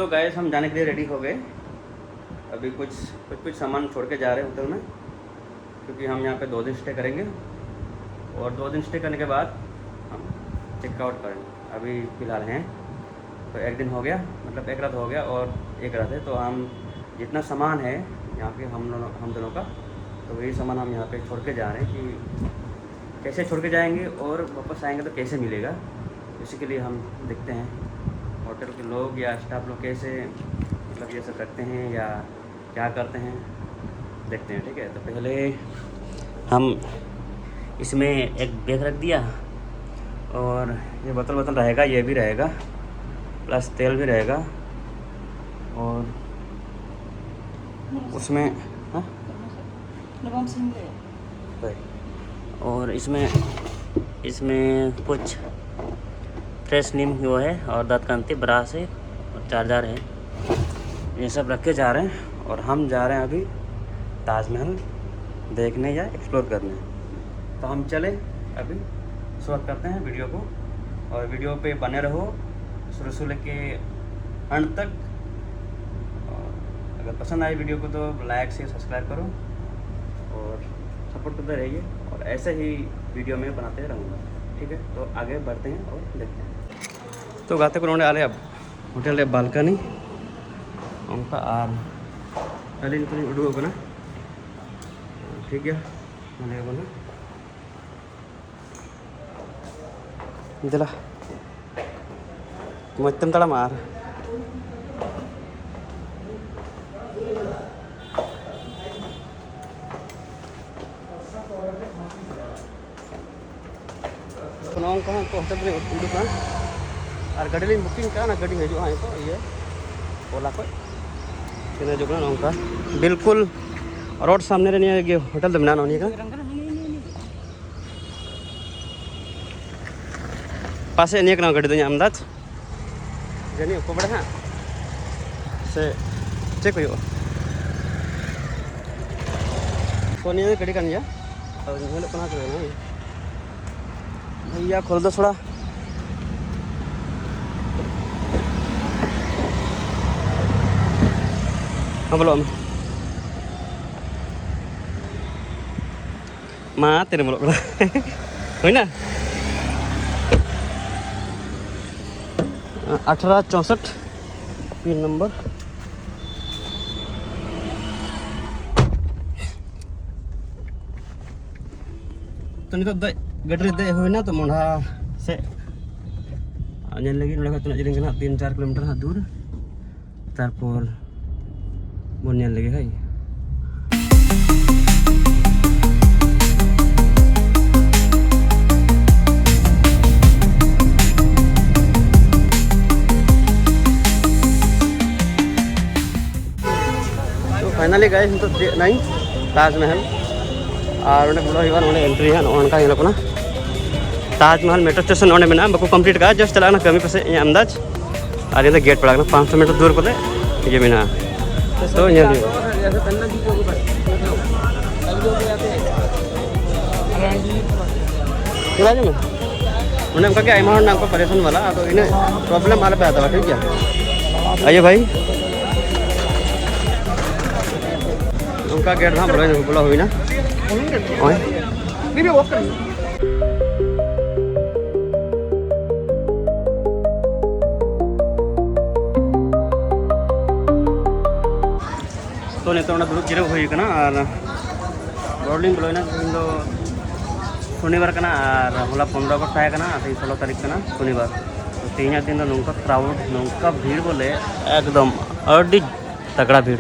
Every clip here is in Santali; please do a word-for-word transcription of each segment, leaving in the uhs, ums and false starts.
गाइस, हम जाने के लिए रेडी हो गए। अभी कुछ कुछ कुछ सामान छोड़ के जा रहे हैं होटल में, क्योंकि हम यहाँ पे दो दिन स्टे करेंगे और दो दिन स्टे करने के बाद हम चेकआउट करेंगे। अभी फ़िलहाल हैं तो एक दिन हो गया, मतलब एक रात हो गया और एक रात है, तो हम जितना सामान है यहाँ पे हम दोनों हम दोनों का, तो वही सामान हम यहाँ पे छोड़ के जा रहे हैं कि कैसे छोड़ के जाएंगे और वापस आएंगे तो कैसे मिलेगा, इसी के लिए हम देखते हैं होटल के लोग या स्टाफ लोग कैसे, मतलब, ये सब रखते हैं या क्या करते हैं, देखते हैं। ठीक है, तो पहले हम इसमें एक बैग रख दिया और ये बोतल बोतल रहेगा, ये भी रहेगा, प्लस तेल भी रहेगा और उसमें, हाँ, और इसमें इसमें कुछ फ्रेश नीम वो है और दांत कांति ब्रश है और चार्जर है। ये सब रख के जा रहे हैं और हम जा रहे हैं अभी ताजमहल देखने या एक्सप्लोर करने। तो हम चले, अभी शुरुआत करते हैं वीडियो को और वीडियो पे बने रहो शुरू से लेके अंत तक। और अगर पसंद आए वीडियो को तो लाइक से सब्सक्राइब करो और सपोर्ट करते रहिए और ऐसे ही वीडियो में बनाते रहूँगा। ठीक है, तो आगे बढ़ते हैं और देखते हैं। तो गाते को ᱱᱚᱰᱮ ᱟᱞᱮᱭᱟᱜ ᱦᱳᱴᱮᱞ ᱨᱮ ᱵᱟᱞᱠᱟᱱᱤ ᱚᱱᱠᱟ ᱟᱨ ᱟᱹᱞᱤᱧ ᱱᱤᱛᱚᱜ ᱞᱤᱧ ᱩᱰᱩᱠᱚᱜ ᱠᱟᱱᱟ᱾ ᱴᱷᱤᱠ ᱜᱮᱭᱟ, ᱧᱮᱞᱮ ᱵᱚᱱᱟ᱾ ᱫᱮᱞᱟ, ᱢᱚᱡᱽ ᱛᱮᱢ ᱛᱟᱲᱟᱢᱟ ᱟᱨ᱾ ᱱᱚᱜᱼᱚ ᱱᱚᱝᱠᱟ ᱦᱟᱸᱜ ᱱᱤᱛᱚᱜ ᱦᱳᱴᱮᱞ ᱨᱮ ᱩᱰᱩᱠ ᱠᱟᱱᱟ ᱟᱨ ᱜᱟᱹᱰᱤ ᱞᱤᱧ ᱵᱩᱠᱤᱝ ᱠᱟᱜᱼᱟ, ᱚᱱᱟ ᱜᱟᱹᱰᱤ ᱦᱤᱡᱩᱜᱼᱟ ᱦᱟᱸᱜ ᱱᱤᱛᱚᱜ ᱤᱭᱟᱹ ᱳᱞᱟ ᱠᱷᱚᱡ᱾ ᱛᱤᱱᱟᱹᱜ ᱦᱤᱡᱩᱜ ᱠᱟᱱᱟ ᱱᱚᱝᱠᱟ ᱵᱤᱞᱠᱩᱞ ᱨᱳᱰ ᱥᱟᱢᱱᱮ ᱨᱮ ᱱᱤᱭᱟᱹ ᱜᱮ ᱦᱳᱴᱮᱞ ᱫᱚ ᱢᱮᱱᱟᱜᱼᱟ, ᱱᱤᱭᱟᱹ ᱠᱟᱱᱟ᱾ ᱯᱟᱥᱮᱡ ᱱᱤᱭᱟᱹ ᱠᱟᱱᱟ ᱜᱟᱹᱰᱤ ᱫᱚ ᱤᱧᱟᱹᱜ ᱟᱱᱫᱟᱡᱽ᱾ ᱡᱟᱹᱱᱤᱡ ᱚᱠᱚᱭ ᱵᱟᱲᱟᱭ ᱦᱟᱸᱜ ᱥᱮ ᱪᱮᱫ ᱠᱚ ᱦᱩᱭᱩᱜᱼᱟ᱾ ᱛᱚ ᱱᱤᱭᱟᱹ ᱜᱟᱹᱰᱤ ᱠᱟᱱ ᱜᱮᱭᱟ᱾ ᱟᱫᱚ ᱧᱮᱞᱚᱜ ᱠᱟᱱᱟ ᱪᱮᱫ ᱠᱟᱱᱟ᱾ ᱵᱷᱟᱭᱭᱟ ᱠᱷᱳᱞ ᱫᱚ ᱛᱷᱚᱲᱟ᱾ ᱦᱮᱸ, ᱵᱚᱞᱚᱜ ᱢᱮ᱾ ᱢᱟ, ᱛᱤᱨᱮᱢ ᱵᱚᱞᱚᱜ ᱠᱟᱱᱟ? ᱦᱩᱭᱱᱟ? ᱟᱴᱷᱨᱚ ᱪᱳᱥᱚᱴ ᱯᱤᱱ ᱱᱚᱢᱵᱚᱨ᱾ ᱛᱚ, ᱱᱤᱛᱚᱜ ᱫᱮᱡ, ᱜᱟᱹᱰᱤ ᱨᱮ ᱫᱮᱡ ᱦᱩᱭᱱᱟ, ᱛᱚ ᱢᱚᱸᱰᱷᱟ ᱥᱮᱫ ᱧᱮᱞ ᱞᱟᱹᱜᱤᱫ᱾ ᱱᱚᱸᱰᱮ ᱠᱷᱚᱱ ᱛᱤᱱᱟᱹᱜ ᱡᱤᱞᱤᱧ ᱠᱟᱱᱟ? ᱛᱤᱱ ᱪᱟᱨ ᱠᱤᱞᱳᱢᱤᱴᱟᱨ ᱦᱟᱸᱜ ᱫᱩᱨ᱾ ᱛᱟᱨᱯᱚᱨ ᱵᱚᱱ ᱧᱮᱞ ᱞᱮᱜᱮ, ᱦᱳᱭ᱾ ᱛᱚ, finally guys, ᱱᱤᱛᱚᱜ ᱛᱤᱭᱳᱜ ᱱᱟᱹᱧ ᱛᱟᱡᱽ ᱢᱟᱦᱟᱞ᱾ ᱟᱨ ᱚᱸᱰᱮ ᱵᱚᱞᱚ ᱦᱩᱭᱩᱜᱼᱟ, ᱱᱚᱸᱰᱮ entry ᱦᱟᱸᱜ ᱱᱚᱜᱼᱚ ᱱᱚᱝᱠᱟ ᱧᱮᱞᱚᱜ ᱠᱟᱱᱟ᱾ ᱛᱟᱡᱽ ᱢᱟᱦᱟᱞ metro station ᱚᱸᱰᱮ ᱢᱮᱱᱟᱜᱼᱟ, ᱵᱟᱠᱚ complete ᱠᱟᱜᱼᱟ, just ᱪᱟᱞᱟᱜ ᱠᱟᱱᱟ ᱠᱟᱹᱢᱤ ᱯᱟᱥᱮᱡ, ᱤᱧᱟᱹᱜ ᱟᱱᱫᱟᱡᱽ᱾ ᱟᱨ ᱱᱤᱭᱟᱹ ᱫᱚ gate ᱯᱟᱲᱟᱜ ᱠᱟᱱᱟ, ᱯᱟᱸᱪᱥᱚ meter ᱫᱩᱨ ᱵᱚᱞᱮ ᱤᱭᱟᱹ ᱢᱮᱱᱟᱜᱼᱟ᱾ ᱛᱚ ᱧᱮᱞ ᱦᱩᱭᱩᱜᱼᱟ᱾ ᱪᱟᱞᱟᱜ ᱦᱤᱡᱩᱜ ᱢᱮ᱾ ᱚᱱᱮ ᱚᱱᱠᱟ ᱜᱮ ᱟᱭᱢᱟ ᱦᱚᱲ ᱢᱮᱱᱟᱜ ᱠᱚᱣᱟ ᱯᱟᱨᱮᱥᱟᱱ ᱵᱟᱞᱟ, ᱟᱫᱚ ᱤᱱᱟᱹᱜ problem ᱟᱞᱚᱯᱮ ᱦᱟᱛᱟᱣᱟ, ᱴᱷᱤᱠ ᱜᱮᱭᱟ? ᱟᱭᱳ ᱵᱷᱟᱭ, ᱚᱱᱠᱟ gate ᱫᱚ ᱦᱟᱸᱜ ᱵᱚᱞᱚ, ᱵᱚᱞᱚ ᱦᱩᱭᱱᱟ᱾ ᱱᱚᱜᱼᱚᱭ᱾ ᱛᱚ, ᱱᱤᱛᱚᱜ ᱚᱸᱰᱮ ᱫᱩᱲᱩᱵ ᱡᱤᱨᱟᱹᱣ ᱦᱩᱭ ᱠᱟᱱᱟ ᱟᱨ ᱵᱚᱞᱚ ᱞᱤᱧ ᱵᱚᱞᱚᱭᱮᱱᱟ᱾ ᱛᱮᱦᱮᱧ ᱫᱚ ᱥᱚᱱᱤᱵᱟᱨ ᱠᱟᱱᱟ ᱟᱨ ᱦᱚᱞᱟ ᱯᱚᱱᱨᱚ ᱟᱜᱚᱥᱴ ᱛᱟᱦᱮᱸ ᱠᱟᱱᱟ, ᱛᱮᱦᱮᱧ ᱥᱳᱞᱳ ᱛᱟᱹᱨᱤᱠᱷ ᱠᱟᱱᱟ, ᱥᱚᱱᱤᱵᱟᱨ᱾ ᱛᱚ, ᱛᱮᱦᱮᱧᱟᱜ ᱫᱤᱱ ᱫᱚ ᱱᱚᱝᱠᱟ crowd, ᱱᱚᱝᱠᱟ ᱵᱷᱤᱲ ᱵᱚᱞᱮ ᱮᱠᱫᱚᱢ ᱟᱹᱰᱤ ᱛᱟᱜᱲᱟ ᱵᱷᱤᱲ᱾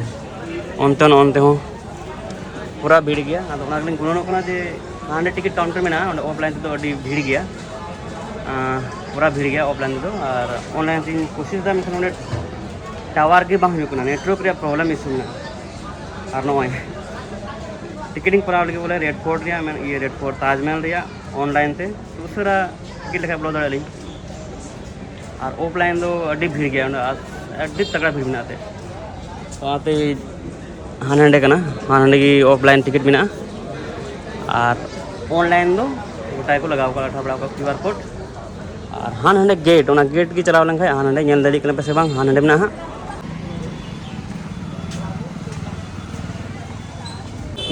ᱚᱱᱛᱮ ᱦᱚᱸ ᱚᱱᱛᱮ ᱦᱚᱸ ᱯᱩᱨᱟ ᱵᱷᱤᱲ ᱜᱮᱭᱟ᱾ ᱟᱫᱚ ᱚᱱᱟ ᱜᱮᱞᱤᱧ ᱜᱩᱱᱟᱹᱱᱚᱜ ᱠᱟᱱᱟ ᱡᱮ ᱦᱟᱸᱰᱮ ᱴᱤᱠᱤᱴ counter ᱢᱮᱱᱟᱜᱼᱟ, ᱚᱸᱰᱮ offline ᱛᱮᱫᱚ ᱟᱹᱰᱤ ᱵᱷᱤᱲ ᱜᱮᱭᱟ, ᱟᱸ, ᱯᱩᱨᱟ ᱵᱷᱤᱲ ᱜᱮᱭᱟ offline ᱛᱮᱫᱚ᱾ ᱟᱨ online ᱛᱤᱧ ᱠᱳᱥᱤᱥ ᱮᱫᱟ, ᱢᱮᱱᱠᱷᱟᱱ ᱚᱸᱰᱮ tower ᱜᱮ ᱵᱟᱝ ᱦᱩᱭᱩᱜ ᱠᱟᱱᱟ, network ᱨᱮᱭᱟᱜ problem issue ᱢᱮᱱᱟᱜᱼᱟ᱾ ᱟᱨ ᱱᱚᱜᱼᱚᱭ ᱴᱤᱠᱤᱴ ᱤᱧ ᱠᱚᱨᱟᱣ ᱞᱟᱹᱜᱤᱫ ᱵᱚᱞᱮ ᱨᱮᱰ ᱯᱷᱳᱨᱴ ᱨᱮᱭᱟᱜ ᱢᱮᱱ-, ᱤᱭᱟᱹ ᱨᱮᱰ ᱯᱷᱳᱨᱴ ᱛᱟᱡᱽᱢᱚᱦᱚᱞ ᱨᱮᱭᱟᱜ online ᱛᱮ ᱩᱥᱟᱹᱨᱟ ᱴᱤᱠᱤᱴ ᱞᱮᱠᱷᱟᱡ ᱵᱚᱞᱚ ᱫᱟᱲᱮᱭᱟᱜᱼᱟ ᱞᱤᱧ᱾ ᱟᱨ offline ᱫᱚ ᱟᱹᱰᱤ ᱵᱷᱤᱲ ᱜᱮᱭᱟ ᱚᱸᱰᱮ, ᱟᱨ ᱟᱹᱰᱤ ᱛᱟᱜᱲᱟ ᱵᱷᱤᱲ ᱢᱮᱱᱟᱜ ᱛᱮ᱾ ᱚᱱᱟᱛᱮ ᱦᱟᱸᱰᱮ ᱱᱟᱸᱰᱮ ᱠᱟᱱᱟ, ᱦᱟᱸᱰᱮ ᱱᱟᱸᱰᱮ ᱜᱮ offline ᱴᱤᱠᱤᱴ ᱢᱮᱱᱟᱜᱼᱟ᱾ ᱟᱨ online ᱫᱚ ᱜᱚᱴᱟ ᱜᱮᱠᱚ ᱞᱟᱜᱟᱣ ᱠᱟᱜᱼᱟ, ᱞᱟᱴᱷᱟ ᱵᱟᱲᱟ ᱠᱟᱜᱼᱟ QR code᱾ ᱟᱨ ᱦᱟᱸᱰᱮ ᱱᱟᱸᱰᱮ gate, ᱚᱱᱟ gate ᱜᱮ ᱪᱟᱞᱟᱣ ᱞᱮᱱᱠᱷᱟᱱ ᱦᱟᱸᱰᱮ ᱱᱟᱸᱰᱮ ᱧᱮᱞ ᱫᱟᱲᱮᱭᱟᱜ ᱠᱟᱱᱟ ᱯᱮ ᱥᱮ ᱵᱟᱝ, ᱦᱟᱸᱰᱮ ᱱᱟᱸᱰᱮ ᱢᱮᱱᱟᱜᱼᱟ ᱦᱟᱸᱜ᱾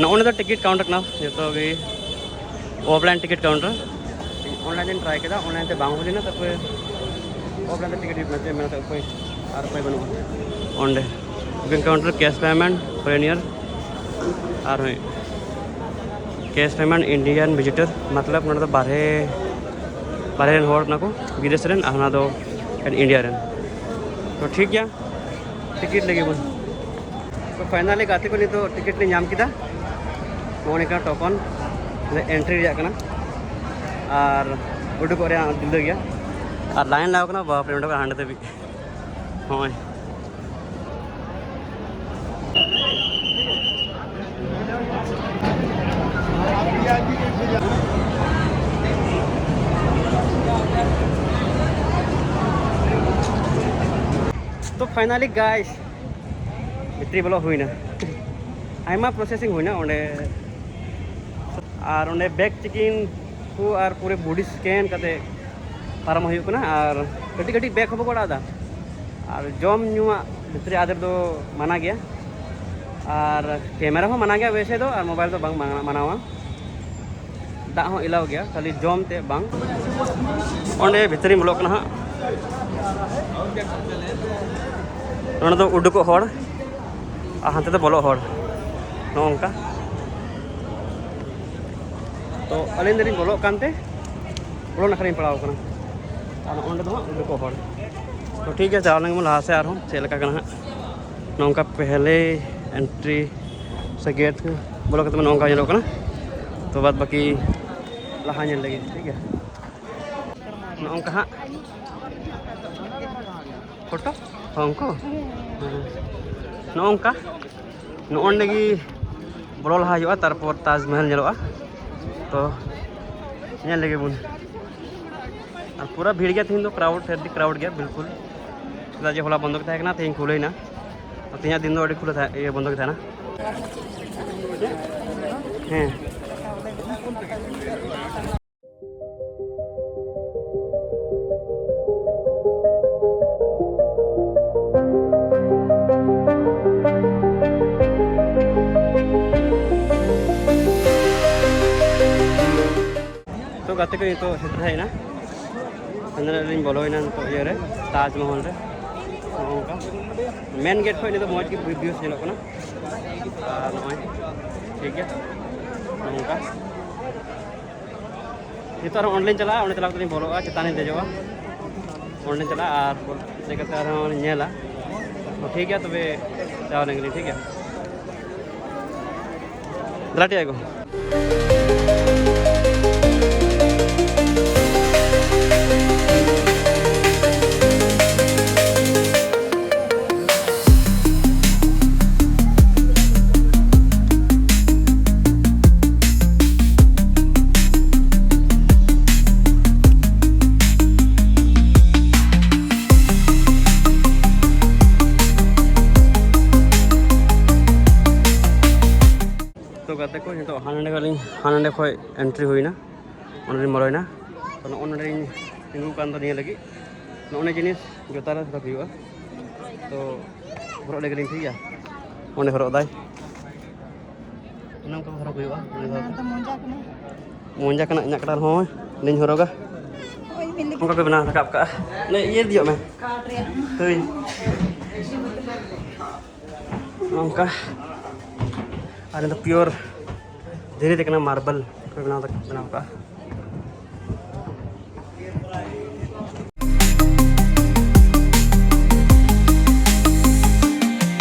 ᱱᱚᱜᱼᱚ ᱱᱚᱰᱮ ᱫᱚ ᱴᱤᱠᱤᱴ ᱠᱟᱣᱩᱱᱴᱟᱨ ᱠᱟᱱᱟ, ᱡᱚᱛᱚ ᱜᱮ ᱚᱯᱷᱞᱟᱭᱤᱱ ᱴᱤᱠᱤᱴ ᱠᱟᱣᱩᱱᱴᱟᱨ᱾ ᱚᱱᱞᱟᱭᱤᱱ ᱤᱧ ᱴᱨᱟᱭ ᱠᱮᱫᱟ, ᱚᱱᱞᱟᱭᱤᱱ ᱛᱮ ᱵᱟᱝ ᱦᱩᱭ ᱞᱮᱱᱟ, ᱛᱟᱨᱯᱚᱨᱮ ᱚᱯᱷᱞᱟᱭᱤᱱ ᱛᱮ ᱴᱤᱠᱤᱴ ᱦᱩᱭᱩᱜ ᱠᱟᱱᱟ, ᱪᱮᱫ ᱢᱮᱱᱟᱜ ᱛᱟᱠᱚ ᱩᱯᱟᱹᱭ, ᱟᱨ ᱩᱯᱟᱹᱭ ᱵᱟᱹᱱᱩᱜᱼᱟ᱾ ᱚᱸᱰᱮ ᱵᱩᱠᱤᱝ ᱠᱟᱣᱩᱱᱴᱟᱨ, ᱠᱮᱥ ᱯᱮᱢᱮᱱᱴ, ᱯᱷᱚᱨᱮᱱᱤᱭᱟᱨ, ᱟᱨ ᱦᱚᱸ ᱠᱮᱥ ᱯᱮᱢᱮᱱᱴ ᱤᱱᱰᱤᱭᱟᱱ ᱵᱷᱤᱡᱤᱴᱟᱨ, ᱢᱚᱛᱞᱚᱵ ᱱᱚᱰᱮ ᱫᱚ ᱵᱟᱨᱦᱮ, ᱵᱟᱨᱦᱮ ᱨᱮᱱ ᱦᱚᱲ ᱠᱟᱱᱟ ᱠᱚ, ᱵᱤᱫᱮᱥ ᱨᱮᱱ, ᱟᱨ ᱚᱱᱟ ᱫᱚ ᱤᱱᱰᱤᱭᱟ ᱨᱮᱱ᱾ ᱛᱚ ᱴᱷᱤᱠ ᱜᱮᱭᱟ, ᱴᱤᱠᱤᱴ ᱞᱟᱹᱜᱤᱫ ᱵᱚᱱ᱾ ᱛᱚ ᱯᱷᱟᱭᱱᱟᱞᱤ ᱜᱟᱛᱮ ᱠᱚ, ᱱᱤᱛᱚᱜ ᱴᱤᱠᱤᱴ ᱞᱮ ᱧᱟᱢ ᱠᱮᱫᱟ᱾ ᱱᱚᱜᱼᱚ ᱱᱤᱝᱠᱟ ᱴᱳᱠᱚᱱ ᱮᱱᱴᱨᱤ ᱨᱮᱭᱟᱜ ᱠᱟᱱᱟ, ᱟᱨ ᱩᱰᱩᱠᱚᱜ ᱨᱮᱭᱟᱜ ᱡᱩᱫᱟᱹ ᱜᱮᱭᱟ᱾ ᱟᱨ ᱞᱟᱭᱤᱱ ᱞᱟᱜᱟᱣ ᱠᱟᱱᱟ, ᱵᱟᱯ ᱨᱮ, ᱚᱸᱰᱮ ᱠᱷᱚᱱ ᱦᱟᱸᱰᱮ ᱫᱷᱟᱹᱵᱤᱡ᱾ ᱦᱳᱭ᱾ ᱛᱚ ᱯᱷᱟᱭᱱᱟᱞᱤ ᱜᱟᱭᱥ, ᱵᱷᱤᱛᱨᱤ ᱵᱚᱞᱚ ᱦᱩᱭᱱᱟ᱾ ᱟᱭᱢᱟ ᱯᱨᱚᱥᱮᱥᱤᱝ ᱦᱩᱭᱱᱟ ᱚᱸᱰᱮ, ᱟᱨ ᱚᱸᱰᱮ ᱵᱮᱜᱽ ᱪᱮᱠᱤᱝ ᱠᱚ ᱟᱨ ᱯᱩᱨᱟᱹ ᱵᱚᱰᱤ ᱥᱠᱮᱱ ᱠᱟᱛᱮ ᱯᱟᱨᱚᱢ ᱦᱩᱭᱩᱜ ᱠᱟᱱᱟ᱾ ᱟᱨ ᱠᱟᱹᱴᱤᱡ ᱠᱟᱹᱴᱤᱡ ᱵᱮᱜᱽ ᱦᱚᱸ ᱵᱟᱠᱚ ᱟᱲᱟᱜ ᱮᱫᱟ᱾ ᱟᱨ ᱡᱚᱢ ᱧᱩᱣᱟᱜ ᱵᱷᱤᱛᱨᱤ ᱟᱫᱮᱨ ᱫᱚ ᱢᱟᱱᱟ ᱜᱮᱭᱟ, ᱟᱨ ᱠᱮᱢᱮᱨᱟ ᱦᱚᱸ ᱢᱟᱱᱟ ᱜᱮᱭᱟ ᱵᱮᱥᱮ ᱫᱚ, ᱟᱨ ᱢᱳᱵᱟᱭᱤᱞ ᱫᱚ ᱵᱟᱝ ᱢᱟᱱᱟ-, ᱢᱟᱱᱟᱣᱟ᱾ ᱫᱟᱜ ᱦᱚᱸ ᱮᱞᱟᱣ ᱜᱮᱭᱟ, ᱠᱷᱟᱹᱞᱤ ᱡᱚᱢ ᱛᱮ ᱵᱟᱝ᱾ ᱚᱸᱰᱮ ᱵᱷᱤᱛᱨᱤᱧ ᱵᱚᱞᱚᱜ ᱠᱟᱱᱟ ᱦᱟᱸᱜ᱾ ᱱᱚᱸᱰᱮ ᱫᱚ ᱩᱰᱩᱠᱚᱜ ᱦᱚᱲ, ᱟᱨ ᱦᱟᱱᱛᱮ ᱫᱚ ᱵᱚᱞᱚᱜ ᱦᱚᱲ, ᱱᱚᱜᱼᱚ ᱱᱚᱝᱠᱟ᱾ ᱛᱚ ᱟᱹᱞᱤᱧ ᱫᱚᱞᱤᱧ ᱵᱚᱞᱚᱜ ᱠᱟᱱᱛᱮ ᱵᱚᱞᱚ ᱱᱟᱠᱷᱟ ᱞᱤᱧ ᱯᱟᱲᱟᱣ ᱠᱟᱱᱟ, ᱟᱨ ᱚᱸᱰᱮ ᱫᱚ ᱦᱟᱸᱜ ᱩᱰᱩᱠᱚᱜ ᱦᱚᱲ᱾ ᱛᱚ ᱴᱷᱤᱠ ᱜᱮᱭᱟ, ᱪᱟᱞᱟᱣ ᱞᱮᱱ ᱜᱮᱵᱚᱱ ᱞᱟᱦᱟ ᱥᱮᱫ ᱟᱨᱦᱚᱸ ᱪᱮᱫ ᱞᱮᱠᱟ ᱠᱟᱱᱟ ᱦᱟᱸᱜ᱾ ᱱᱚᱝᱠᱟ ᱯᱮᱦᱞᱮ ᱮᱱᱴᱨᱤ ᱥᱮ ᱜᱮᱴ ᱵᱚᱞᱚ ᱠᱟᱛᱮ ᱱᱚᱝᱠᱟ ᱧᱮᱞᱚᱜ ᱠᱟᱱᱟ᱾ ᱛᱚ ᱵᱟᱫ ᱵᱟᱹᱠᱤ ᱞᱟᱦᱟ ᱧᱮᱞ ᱞᱟᱹᱜᱤᱫ, ᱴᱷᱤᱠ ᱜᱮᱭᱟ᱾ ᱱᱚᱜᱼᱚ ᱱᱚᱝᱠᱟ ᱦᱟᱸᱜ ᱯᱷᱳᱴᱳ, ᱦᱚᱸ, ᱩᱱᱠᱩ, ᱦᱮᱸ᱾ ᱱᱚᱜᱼᱚ ᱱᱚᱝᱠᱟ, ᱱᱚᱜᱼᱚ ᱱᱚᱸᱰᱮ ᱜᱮ ᱵᱚᱞᱚ ᱞᱟᱦᱟ ᱦᱩᱭᱩᱜᱼᱟ, ᱛᱟᱨᱯᱚᱨ ᱛᱟᱡᱽᱢᱚᱦᱚᱞ ᱧᱮᱞᱚᱜᱼᱟ᱾ ᱛᱚ ᱧᱮᱞ ᱞᱮᱜᱮ ᱵᱚᱱ᱾ ᱟᱨ ᱯᱩᱨᱟᱹ ᱵᱷᱤᱲ ᱜᱮᱭᱟ ᱛᱮᱦᱮᱧ ᱫᱚ, ᱠᱨᱟᱣᱩᱰ, ᱟᱹᱰᱤ ᱠᱨᱟᱣᱩᱰ ᱜᱮᱭᱟ ᱵᱤᱞᱠᱩᱞ, ᱪᱮᱫᱟᱜ ᱡᱮ ᱦᱚᱞᱟ ᱵᱚᱱᱫᱚ ᱜᱮ ᱛᱟᱦᱮᱸ ᱠᱟᱱᱟ, ᱛᱮᱦᱮᱧ ᱠᱷᱩᱞᱟᱹᱭᱱᱟ᱾ ᱛᱮᱦᱮᱧᱟᱜ ᱫᱤᱱ ᱫᱚ ᱟᱹᱰᱤ ᱠᱷᱩᱞᱟᱹ ᱛᱟᱦᱮᱸ, ᱤᱭᱟᱹ, ᱵᱚᱱᱫᱚ ᱜᱮ ᱛᱟᱦᱮᱱᱟ᱾ ᱦᱮᱸ᱾ ᱛᱚ ᱜᱟᱛᱮ ᱠᱚ, ᱱᱤᱛᱚᱜ ᱥᱮᱴᱮᱨ ᱦᱮᱡ ᱮᱱᱟ, ᱟᱸᱫᱷᱟ ᱨᱮᱞᱤᱧ ᱵᱚᱞᱚᱭᱮᱱᱟ ᱱᱤᱛᱚᱜ ᱤᱭᱟᱹ ᱨᱮ, ᱛᱟᱡᱽᱢᱚᱦᱚᱞ ᱨᱮ᱾ ᱱᱚᱜᱼᱚ ᱱᱚᱝᱠᱟ ᱢᱮᱱ ᱜᱮᱴ ᱠᱷᱚᱱ ᱱᱤᱛᱚᱜ ᱢᱚᱡᱽ ᱜᱮ ᱵᱷᱤᱭᱩᱥ ᱧᱮᱞᱚᱜ ᱠᱟᱱᱟ᱾ ᱟᱨ ᱱᱚᱜᱼᱚᱭ ᱴᱷᱤᱠ ᱜᱮᱭᱟ, ᱱᱚᱜᱼᱚ ᱱᱚᱝᱠᱟ᱾ ᱱᱤᱛᱚᱜ ᱟᱨᱦᱚᱸ ᱚᱸᱰᱮᱞᱤᱧ ᱪᱟᱞᱟᱜᱼᱟ, ᱚᱸᱰᱮ ᱪᱟᱞᱟᱣ ᱠᱟᱛᱮ ᱞᱤᱧ ᱵᱚᱞᱚᱜᱼᱟ, ᱪᱮᱛᱟᱱ ᱞᱤᱧ ᱫᱮᱡᱚᱜᱼᱟ, ᱚᱸᱰᱮᱞᱤᱧ ᱪᱟᱞᱟᱜᱼᱟ ᱟᱨ ᱫᱮᱡ ᱠᱟᱛᱮ ᱟᱨᱦᱚᱸ ᱞᱤᱧ ᱧᱮᱞᱟ᱾ ᱛᱚ ᱴᱷᱤᱠ ᱜᱮᱭᱟ, ᱛᱚᱵᱮ ᱪᱟᱞᱟᱣ ᱞᱮᱱ ᱜᱮᱞᱤᱧ, ᱴᱷᱤᱠ ᱜᱮᱭᱟ᱾ ᱫᱮᱞᱟ ᱴᱤ ᱟᱭ ᱜᱳ᱾ ᱛᱚ ᱜᱟᱛᱮ ᱠᱚ, ᱱᱤᱛᱚᱜ ᱦᱟᱸᱰᱮ ᱠᱷᱚᱱ ᱞᱤᱧ, ᱦᱟᱸᱰᱮ ᱠᱷᱚᱱ ᱮᱱᱴᱨᱤ ᱦᱩᱭᱱᱟ᱾ ᱚᱸᱰᱮ ᱞᱤᱧ ᱵᱚᱞᱚᱭᱮᱱᱟ᱾ ᱛᱚ ᱱᱚᱜᱼᱚ ᱱᱚᱸᱰᱮ ᱞᱤᱧ ᱛᱤᱸᱜᱩ ᱟᱠᱟᱱ ᱫᱚ ᱱᱤᱭᱟᱹ ᱞᱟᱹᱜᱤᱫ᱾ ᱱᱚᱜᱼᱚ ᱱᱤᱭᱟᱹ ᱡᱤᱱᱤᱥ ᱡᱩᱛᱟ ᱨᱮ ᱦᱚᱨᱚᱜ ᱦᱩᱭᱩᱜᱼᱟ᱾ ᱛᱚ ᱦᱚᱨᱚᱜ ᱞᱮᱜᱮ ᱞᱤᱧ, ᱴᱷᱤᱠ ᱜᱮᱭᱟ᱾ ᱚᱸᱰᱮ ᱦᱚᱨᱚᱜ ᱫᱟᱭ᱾ ᱚᱱᱮ ᱚᱱᱠᱟ ᱦᱚᱨᱚᱜ ᱦᱩᱭᱩᱜᱼᱟ᱾ ᱚᱸᱰᱮ ᱫᱚ ᱚᱱᱟ ᱫᱚ ᱢᱚᱡᱟ ᱠᱟᱱᱟ᱾ ᱢᱚᱡᱟ ᱠᱟᱱᱟ, ᱤᱧᱟᱹᱜ ᱠᱟᱴᱟ ᱨᱮᱦᱚᱸ ᱞᱤᱧ ᱦᱚᱨᱚᱜᱟ᱾ ᱦᱳᱭ, ᱢᱤᱞᱤ᱾ ᱚᱱᱠᱟ ᱠᱚ ᱵᱮᱱᱟᱣ ᱨᱟᱠᱟᱵ ᱠᱟᱜᱼᱟ᱾ ᱚᱱᱮ ᱤᱭᱟᱹ ᱫᱤᱭᱚᱜ ᱢᱮ᱾ ᱠᱟᱴ ᱨᱮᱭᱟᱜ᱾ ᱦᱳᱭ᱾ ᱱᱚᱝᱠᱟ᱾ ᱟᱨ ᱱᱤᱭᱟᱹ ᱫᱚ ᱯᱤᱭᱳᱨ ᱫᱷᱤᱨᱤ ᱛᱮ ᱠᱟᱱᱟ, ᱢᱟᱨᱵᱮᱞ ᱠᱚ ᱵᱮᱱᱟᱣ, ᱵᱮᱱᱟᱣ ᱠᱟᱜᱼᱟ᱾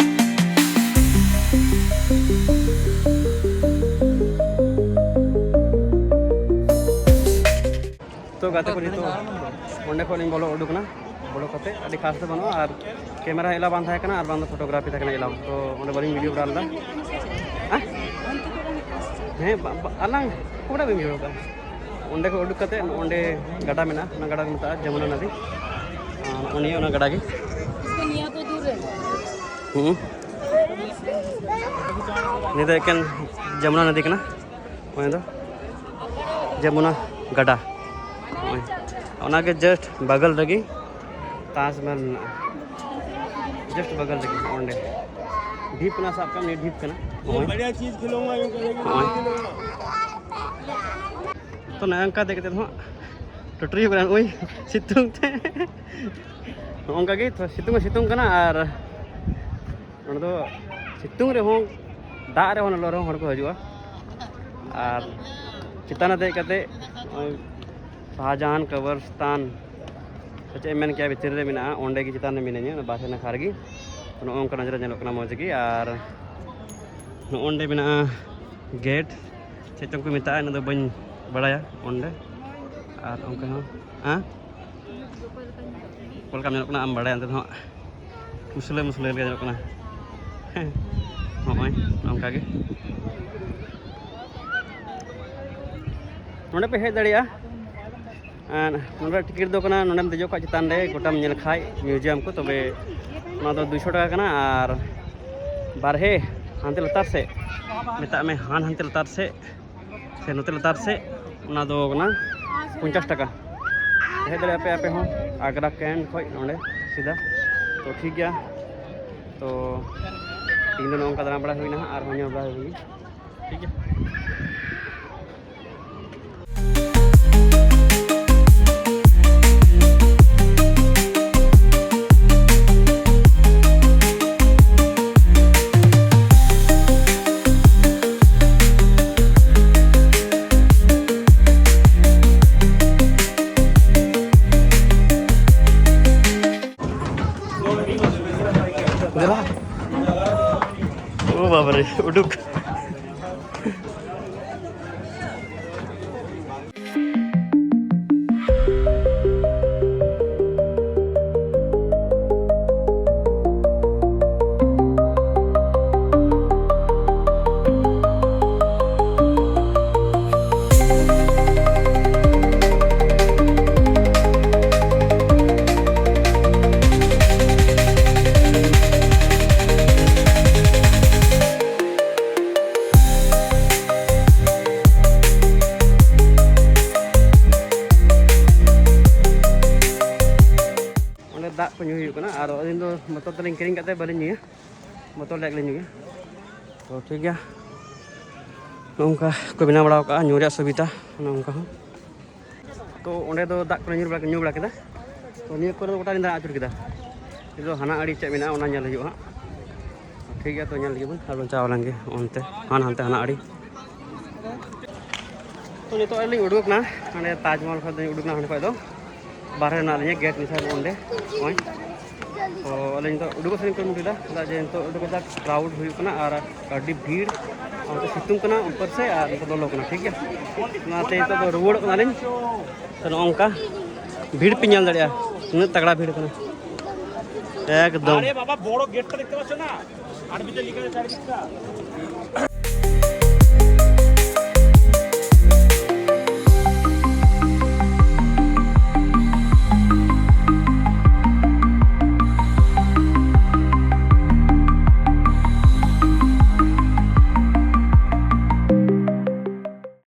ᱛᱚ ᱜᱟᱛᱮ ᱠᱚ, ᱱᱤᱛᱚᱜ ᱚᱸᱰᱮ ᱠᱷᱚᱱ ᱤᱧ ᱵᱚᱞᱚ ᱩᱰᱩᱠ ᱮᱱᱟ᱾ ᱵᱚᱞᱚ ᱠᱟᱛᱮ ᱟᱹᱰᱤ ᱠᱷᱟᱥ ᱫᱚ ᱵᱟᱹᱱᱩᱜᱼᱟ, ᱟᱨ ᱠᱮᱢᱮᱨᱟ ᱮᱞᱟᱣ ᱵᱟᱝ ᱛᱟᱦᱮᱸ ᱠᱟᱱᱟ, ᱟᱨ ᱵᱟᱝ ᱫᱚ ᱯᱷᱳᱴᱳᱜᱨᱟᱯᱷᱤ ᱛᱟᱦᱮᱸ ᱠᱟᱱᱟ ᱮᱞᱟᱣ, ᱛᱚ ᱚᱸᱰᱮ ᱵᱟᱹᱞᱤᱧ ᱵᱷᱤᱰᱤᱭᱳ ᱵᱟᱲᱟ ᱞᱮᱫᱟ᱾ ᱦᱮᱸ? ᱦᱮᱸ, ᱵᱟ-, ᱵᱟ-, ᱟᱞᱟᱝ ᱚᱠᱟᱴᱟᱜ ᱵᱮᱱ ᱵᱷᱤᱰᱤᱭᱳ ᱠᱟᱜᱼᱟ? ᱚᱸᱰᱮ ᱠᱷᱚᱱ ᱩᱰᱩᱠ ᱠᱟᱛᱮ ᱚᱸᱰᱮ ᱜᱟᱰᱟ ᱢᱮᱱᱟᱜᱼᱟ, ᱚᱱᱟ ᱜᱟᱰᱟ ᱠᱚ ᱢᱮᱛᱟᱜᱼᱟ ᱡᱚᱢᱩᱱᱟ ᱱᱚᱫᱤ᱾ ᱟᱨ ᱱᱚᱜᱼᱚ ᱱᱤᱭᱟᱹ ᱚᱱᱟ ᱜᱟᱰᱟ ᱜᱮ᱾ ᱦᱩᱸ᱾ ᱱᱤᱭᱟᱹ ᱫᱚ ᱮᱠᱮᱱ ᱡᱚᱢᱩᱱᱟ ᱱᱚᱫᱤ ᱠᱟᱱᱟ᱾ ᱚᱱᱟ ᱫᱚ ᱡᱚᱢᱩᱱᱟ ᱜᱟᱰᱟ᱾ ᱱᱚᱜᱼᱚᱭ ᱚᱱᱟᱜᱮ just ᱵᱟᱜᱟᱞ ᱨᱮᱜᱮ ᱛᱟᱡᱽᱢᱚᱦᱚᱞ ᱢᱮᱱᱟᱜᱼᱟ, just ᱵᱟᱜᱟᱞ ᱨᱮᱜᱮ ᱚᱸᱰᱮ᱾ ᱰᱷᱤᱯ ᱠᱟᱱᱟ, ᱥᱟᱵ ᱠᱟᱜ ᱢᱮ, ᱰᱷᱤᱯ ᱠᱟᱱᱟ᱾ ᱱᱚᱜᱼᱚᱭ᱾ ᱱᱚᱜᱼᱚᱭ᱾ ᱛᱚ ᱱᱚᱜᱼᱚ ᱱᱚᱝᱠᱟ ᱫᱮᱡ ᱠᱟᱛᱮ ᱦᱚᱸ ᱴᱩᱴᱩᱨᱤ ᱠᱟᱱᱟ ᱱᱩᱭ ᱥᱤᱛᱩᱝ ᱛᱮ᱾ ᱱᱚᱜᱼᱚ ᱱᱚᱝᱠᱟ ᱜᱮ ᱛᱚ ᱥᱤᱛᱩᱝ ᱦᱚᱸ ᱥᱤᱛᱩᱝ ᱠᱟᱱᱟ, ᱟᱨ ᱱᱚᱸᱰᱮ ᱫᱚ ᱥᱤᱛᱩᱝ ᱨᱮᱦᱚᱸ, ᱫᱟᱜ ᱨᱮᱦᱚᱸ, ᱞᱚᱞᱚ ᱨᱮᱦᱚᱸ ᱦᱚᱲ ᱠᱚ ᱦᱤᱡᱩᱜᱼᱟ᱾ ᱟᱨ ᱪᱮᱛᱟᱱ ᱨᱮ ᱫᱮᱡ ᱠᱟᱛᱮ ᱱᱚᱜᱼᱚᱭ ᱥᱟᱦᱟᱡᱟᱦᱟᱱ ᱠᱚᱵᱨᱥᱛᱟᱱ ᱥᱮ ᱪᱮᱫ ᱮᱢ ᱢᱮᱱ ᱠᱮᱭᱟ, ᱵᱷᱤᱛᱤᱨ ᱨᱮ ᱢᱮᱱᱟᱜᱼᱟ, ᱚᱸᱰᱮ ᱜᱮ ᱪᱮᱛᱟᱱ ᱨᱮ ᱢᱤᱱᱟᱹᱧᱟ, ᱚᱱᱟ ᱵᱟᱦᱨᱮ ᱱᱟᱠᱷᱟ ᱨᱮᱜᱮ᱾ ᱱᱚᱜᱼᱚ ᱱᱚᱝᱠᱟ ᱱᱚᱡᱚᱨ ᱧᱮᱞᱚᱜ ᱠᱟᱱᱟ ᱢᱚᱡᱽ ᱜᱮ᱾ ᱟᱨ ᱱᱚᱜᱼᱚ ᱱᱚᱸᱰᱮ ᱢᱮᱱᱟᱜᱼᱟ ᱜᱮᱴ, ᱪᱮᱫ ᱪᱚᱝ ᱠᱚ ᱢᱮᱛᱟᱜᱼᱟ, ᱤᱧ ᱫᱚ ᱵᱟᱹᱧ ᱵᱟᱲᱟᱭᱟ ᱚᱸᱰᱮ᱾ ᱟᱨ ᱚᱱᱠᱟ ᱦᱚᱸ, ᱦᱮᱸ, ᱚᱠᱟ ᱞᱮᱠᱟᱢ ᱧᱮᱞᱚᱜ ᱠᱟᱱᱟ ᱟᱢ ᱵᱟᱲᱟᱭᱟ, ᱚᱱᱛᱮ ᱫᱚ ᱦᱟᱸᱜ ᱢᱩᱥᱞᱟᱹ ᱢᱩᱥᱞᱟᱹ ᱞᱮᱠᱟ ᱧᱮᱞᱚᱜ ᱠᱟᱱᱟ᱾ ᱦᱮᱸ, ᱱᱚᱜᱼᱚᱭ ᱱᱚᱝᱠᱟ ᱜᱮ᱾ ᱱᱚᱸᱰᱮ ᱯᱮ ᱦᱮᱡ ᱫᱟᱲᱮᱭᱟᱜᱼᱟ᱾ ᱟᱨ ᱱᱚᱸᱰᱮ ᱴᱤᱠᱤᱴ ᱫᱚ ᱠᱟᱱᱟ, ᱱᱚᱸᱰᱮᱢ ᱫᱮᱡᱚᱜ ᱠᱷᱟᱡ ᱪᱮᱛᱟᱱ ᱨᱮ, ᱜᱚᱴᱟᱢ ᱧᱮᱞ ᱠᱷᱟᱡ ᱢᱤᱭᱩᱡᱤᱭᱟᱢ ᱠᱚ, ᱛᱚᱵᱮ ᱚᱱᱟ ᱫᱚ ᱫᱩᱭᱥᱚ ᱴᱟᱠᱟ ᱠᱟᱱᱟ᱾ ᱟᱨ ᱵᱟᱨᱦᱮ ᱦᱟᱱᱛᱮ ᱞᱟᱛᱟᱨ ᱥᱮᱫ, ᱢᱮᱛᱟᱜ ᱢᱮ ᱦᱟᱱ ᱦᱟᱱᱛᱮ ᱞᱟᱛᱟᱨ ᱥᱮᱫ ᱥᱮ ᱱᱚᱛᱮ ᱞᱟᱛᱟᱨ ᱥᱮᱫ, ᱚᱱᱟ ᱫᱚ ᱠᱟᱱᱟ ᱯᱚᱧᱪᱟᱥ ᱴᱟᱠᱟ᱾ ᱦᱮᱡ ᱫᱟᱲᱮᱭᱟᱜᱼᱟ ᱯᱮ ᱟᱯᱮ ᱦᱚᱸ ᱟᱜᱽᱨᱟ ᱠᱮᱱᱴ ᱠᱷᱚᱡ ᱱᱚᱸᱰᱮ ᱥᱤᱫᱷᱟ᱾ ᱛᱚ ᱴᱷᱤᱠ ᱜᱮᱭᱟ, ᱛᱚ ᱛᱮᱦᱮᱧ ᱫᱚ ᱱᱚᱜᱼᱚ ᱱᱚᱝᱠᱟ ᱫᱟᱬᱟ ᱵᱟᱲᱟ ᱦᱩᱭᱱᱟ, ᱟᱨᱦᱚᱸ ᱧᱮᱞ ᱵᱟᱲᱟ ᱦᱩᱭᱩᱜᱼᱟ᱾ ᱴᱷᱤᱠ ᱜᱮᱭᱟ᱾ ᱳ ᱵᱟᱵᱟᱨᱮ, ᱩᱰᱩᱠ᱾ ᱚᱸᱰᱮ ᱫᱟᱜ ᱠᱚ ᱧᱩ ᱦᱩᱭᱩᱜ ᱠᱟᱱᱟ, ᱟᱨ ᱟᱹᱞᱤᱧ ᱫᱚ ᱵᱚᱛᱚᱞ ᱛᱮᱞᱤᱧ ᱠᱤᱨᱤᱧ ᱠᱟᱛᱮ ᱵᱟᱹᱞᱤᱧ ᱧᱩᱭᱟ, ᱵᱚᱛᱚᱞ ᱨᱮᱭᱟᱜ ᱜᱮᱞᱤᱧ ᱧᱩᱭᱟ᱾ ᱛᱚ ᱴᱷᱤᱠ ᱜᱮᱭᱟ, ᱱᱚᱝᱠᱟ ᱠᱚ ᱵᱮᱱᱟᱣ ᱵᱟᱲᱟ ᱟᱠᱟᱫᱼᱟ ᱧᱩ ᱨᱮᱭᱟᱜ ᱥᱩᱵᱤᱫᱷᱟ, ᱚᱱᱮ ᱚᱱᱠᱟ ᱦᱚᱸ᱾ ᱛᱚ ᱚᱸᱰᱮ ᱫᱚ ᱫᱟᱜ ᱠᱚᱞᱮ ᱧᱩ ᱵᱟᱲᱟ ᱧᱩ ᱵᱟᱲᱟ ᱠᱮᱫᱟ᱾ ᱛᱚ ᱱᱤᱭᱟᱹ ᱠᱚᱨᱮ ᱫᱚ ᱜᱚᱴᱟ ᱞᱤᱧ ᱫᱟᱬᱟ ᱟᱹᱪᱩᱨ ᱠᱮᱫᱟ᱾ ᱱᱤᱛᱚᱜ ᱦᱟᱱᱟ ᱟᱲᱮ ᱪᱮᱫ ᱢᱮᱱᱟᱜᱼᱟ, ᱚᱱᱟ ᱧᱮᱞ ᱦᱩᱭᱩᱜᱼᱟ ᱦᱟᱸᱜ᱾ ᱴᱷᱤᱠ ᱜᱮᱭᱟ, ᱛᱚ ᱧᱮᱞ ᱞᱮᱜᱮ ᱵᱚᱱ, ᱟᱨ ᱵᱚᱱ ᱪᱟᱞᱟᱣ ᱞᱮᱱ ᱜᱮ ᱚᱱᱛᱮ, ᱦᱟᱱ ᱦᱟᱱᱛᱮ ᱦᱟᱱᱟ ᱟᱲᱮ᱾ ᱛᱚ ᱱᱤᱛᱚᱜ ᱞᱤᱧ ᱩᱰᱩᱠ ᱮᱱᱟ, ᱦᱟᱸᱰᱮ ᱛᱟᱡᱽᱢᱚᱦᱚᱞ ᱠᱷᱚᱱ ᱫᱚᱧ ᱩᱰᱩᱠ ᱮᱱᱟ, ᱦᱟᱸᱰᱮ ᱠᱷᱚᱱ ᱫᱚ ᱵᱟᱨᱦᱮ ᱨᱮ ᱢᱮᱱᱟᱜ ᱞᱤᱧᱟ, ᱜᱮᱴ ᱱᱤᱥᱟ ᱚᱸᱰᱮ᱾ ᱱᱚᱜᱼᱚᱭ᱾ ᱛᱚ ᱟᱹᱞᱤᱧ ᱫᱚ ᱩᱰᱩᱠᱚᱜ ᱥᱮᱫ ᱞᱤᱧ ᱠᱩᱨᱩᱢᱩᱴᱩᱭᱮᱫᱟ, ᱪᱮᱫᱟᱜ ᱡᱮ ᱱᱤᱛᱚᱜ ᱟᱹᱰᱤ ᱠᱟᱡᱟᱠ ᱠᱨᱟᱣᱩᱰ ᱦᱩᱭᱩᱜ ᱠᱟᱱᱟ ᱟᱨ ᱟᱹᱰᱤ ᱵᱷᱤᱲ, ᱚᱱᱛᱮ ᱥᱤᱛᱩᱝ ᱠᱟᱱᱟ ᱩᱯᱚᱨ ᱥᱮ ᱟᱨ ᱱᱤᱛᱚᱜ ᱞᱚᱞᱚ ᱠᱟᱱᱟ, ᱴᱷᱤᱠ ᱜᱮᱭᱟ᱾ ᱚᱱᱟᱛᱮ ᱱᱤᱛᱚᱜ ᱫᱚ ᱨᱩᱣᱟᱹᱲᱚᱜ ᱠᱟᱱᱟᱞᱤᱧ᱾ ᱛᱚ ᱱᱚᱜᱼᱚ ᱱᱚᱝᱠᱟ ᱵᱷᱤᱲ ᱯᱮ ᱧᱮᱞ ᱫᱟᱲᱮᱭᱟᱜᱼᱟ, ᱩᱱᱟᱹᱜ ᱛᱟᱜᱲᱟ ᱵᱷᱤᱲ ᱠᱟᱱᱟ ᱮᱠᱫᱚᱢ᱾ ᱟᱨᱮ ᱵᱟᱵᱟ, ᱵᱚᱲᱚ ᱜᱮᱴ ᱴᱟ ᱫᱮᱠᱷᱛᱮ ᱯᱟᱪᱷᱚ ᱱᱟ, ᱟᱨ ᱵᱷᱤᱛᱨᱮ ᱞᱤᱠᱷᱟ ᱟᱪᱷᱮ ᱪᱟᱨ ᱫᱤᱠ ᱠᱟ᱾